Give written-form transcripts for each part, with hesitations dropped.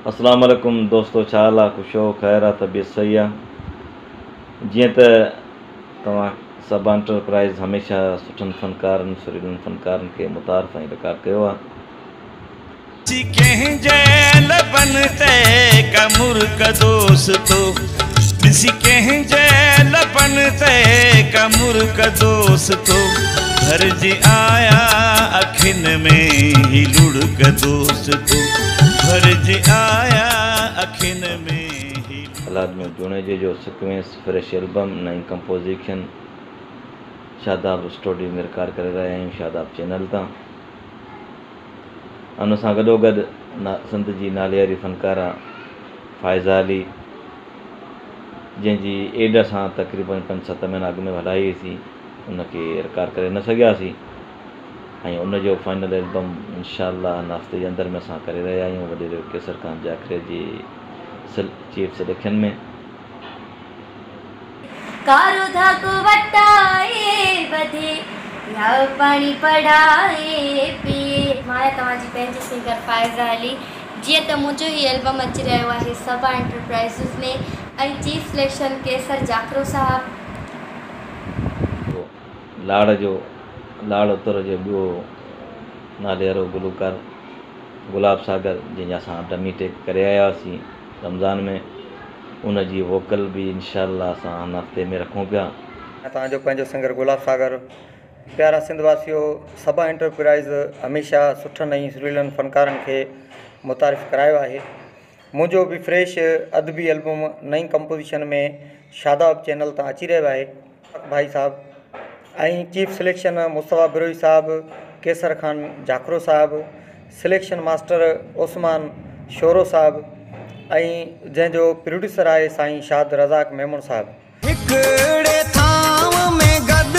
اسلام عليڪم دوستو ڇا حال آ خوش هو خير آ طبيعت صحيح آ جيئن ته توهان صبا انٽرپرائز هميشه سٺن فنڪارن سريلن فنڪارن کي متعارف ۽ رڪارڊ ڪيو آ. ڏسي ڪنهن جي لبن تي ڪا مرڪ دوستو ڏسي ڪنهن جي لبن تي ڪا مرڪ دوستو ڀرجي آيا اکين ۾ هي لڙڪ دوستو ڀرجي آيا اکين ۾ هي. الهڏنو جوڻيجي جو سڪوينس فريش البم نئين ڪمپوزيشن شاداب اسٽوڊيو ۾ رڪارڊ ڪري رهيا آهيون شاداب چينل تان ان سان گڏوگڏ سنڌ جي ناليواري فنڪاره فائزه علي جنهن جي ايڊ اسان تقريبن پنج ست مهينا اڳ ۾ هلائي هئي سين ان کي رڪارڊ ڪري نه سگهياسين ۽ ان جو فائنل البم انشاء الله هن هفتي جي اندر ۾ اسان ڪري رهيا آهيون وڏيري قيصر خان جاکري جي چيف سليڪشن ۾. ڪارو ڌاڳو وٽائي ٻڌي يا پاڻي پڙهائي پيئي. مان آهيان توهان جي پنهنجي سنگر فائزه علي جيئن ته منهنجو هي البم اچي رهيو آهي صبا انٽرپرائيزز ۾ ۽ چيف سليڪشن قيصر جاکرو صاحب. لاڙ جو لاڙ اتر جو ٻيو ناليرو گلوڪار گلاب ساگر جنهن جا اسان ڊمي ٽيڪ ڪري آيا هئاسين رمضان ۾ ان جي ووڪل به انشاء الله اسان هن هفتي ۾ رکون پيا. توهان جو پنهنجو سنگر گلاب ساگر. پيارا سنڌ واسيو صبا انٽرپرائيز هميشه سٺن ۽ سريلن فنڪارن کي متعارف ڪرايو آهي. منهنجو به فريش ادبي البم نئين ڪمپوزيشن ۾ شاداب چينل تان اچي رهيو آهي. ڀائي صاحب ۽ چيف سليڪشن مصطفيٰ بروهي صاحب، قيصر خان جاکرو صاحب، سليڪشن ماسٽر عثمان شورو صاحب ۽ جنهن جو پروڊيوسر آهي سائين شاد رزاق ميمڻ صاحب. هڪڙي ٿانو ۾ گڏ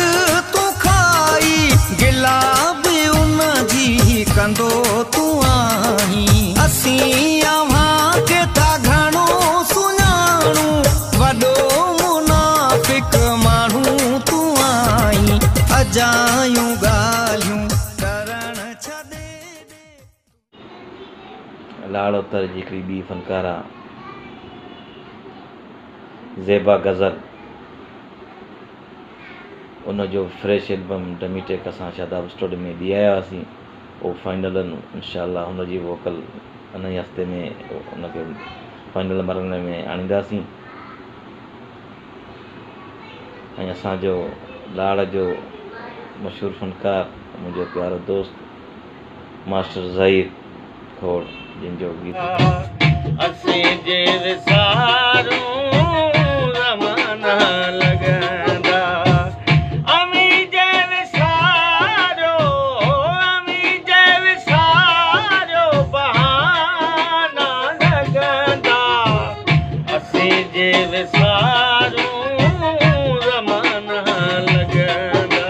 تون کائي گلا به ان جي ڪندو تون آهين اسين اوهان کي ٿا گهڻو سڃاڻون وڏو منافق ماڻهو تون آهين اجايون ڳالهيون ڪرڻ ڇڏي ڏي. لاڙ اتر جي هڪڙي ٻي فنڪاره زيبا غزل ان جو فريش البم ڊمي ٽيڪ اسان شاداب اسٽوڊيو ۾ ڏئي آيا هئاسين اهو فائنل انشاء الله ان جي ووڪل ان ئي هفتي ۾ ان کي فائنل مرحلي ۾ آڻينداسين ۽ اسان جو لاڙ جو مشهور فنڪار منهنجو پيارو دوست ماسٽر ظهير کوڙ جن جو گيت. اسين جي وسارون زمانا لڳندا اوهين جي وساريو اوهين جي وساريو بهانا لڳندا اسين جي وسارون زمانا لڳندا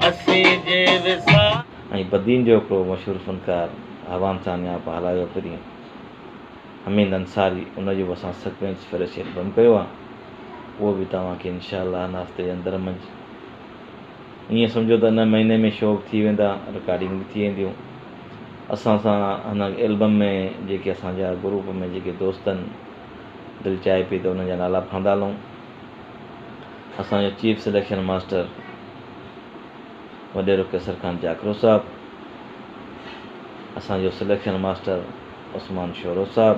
اسين جي وساريو. ۽ بدين جو هڪڙو مشهور فنڪار هوان سان نياپا هلايو پرين حميد انصاري ان جو به اسان سڪوينس فريش البم ڪيو آ اهو به توهان کي انشاء الله هن هفتي جي اندر منجھ ائين سمجهو ته ان مهيني ۾ شو به ٿي ويندا رڪارڊنگ به ٿي وينديون اسان سان هن البم ۾ جيڪي اسان جا گروپ ۾ جيڪي دوست آهن دل چاهي پئي ته انهن جا نالا به کڻندا هلون اسان جو چيف سليڪشن ماسٽر وڏيرو قيصر خان جاکرو صاحب، اسان جو سليڪشن ماسٽر عثمان شورو صاحب،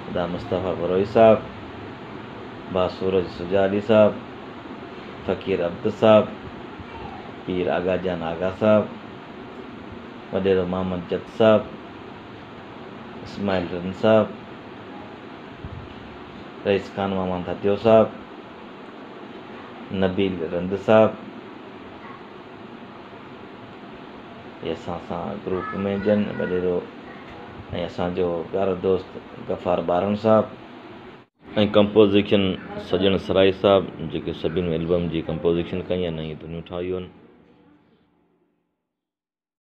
ادا مصطفيٰ بروهي صاحب، ڀاء سورج سجا علي صاحب، فقير عبد صاحب، پير آغا جان آغا صاحب، وڏيرو محمد جت صاحب، اسماعيل رند صاحب، رئيس خان محمد هتيو صاحب، نبيل رند صاحب اهي اسان سان گروپ ۾ جن وڏيرو ۽ اسان جو پيارو دوست غفار ٻارڻ صاحب. ۽ ڪمپوزيشن سڄڻ سرائي صاحب جيڪي سڀني البم جي ڪمپوزيشن ڪئي ۽ نيون ڌنيون ٺاهيون آهن.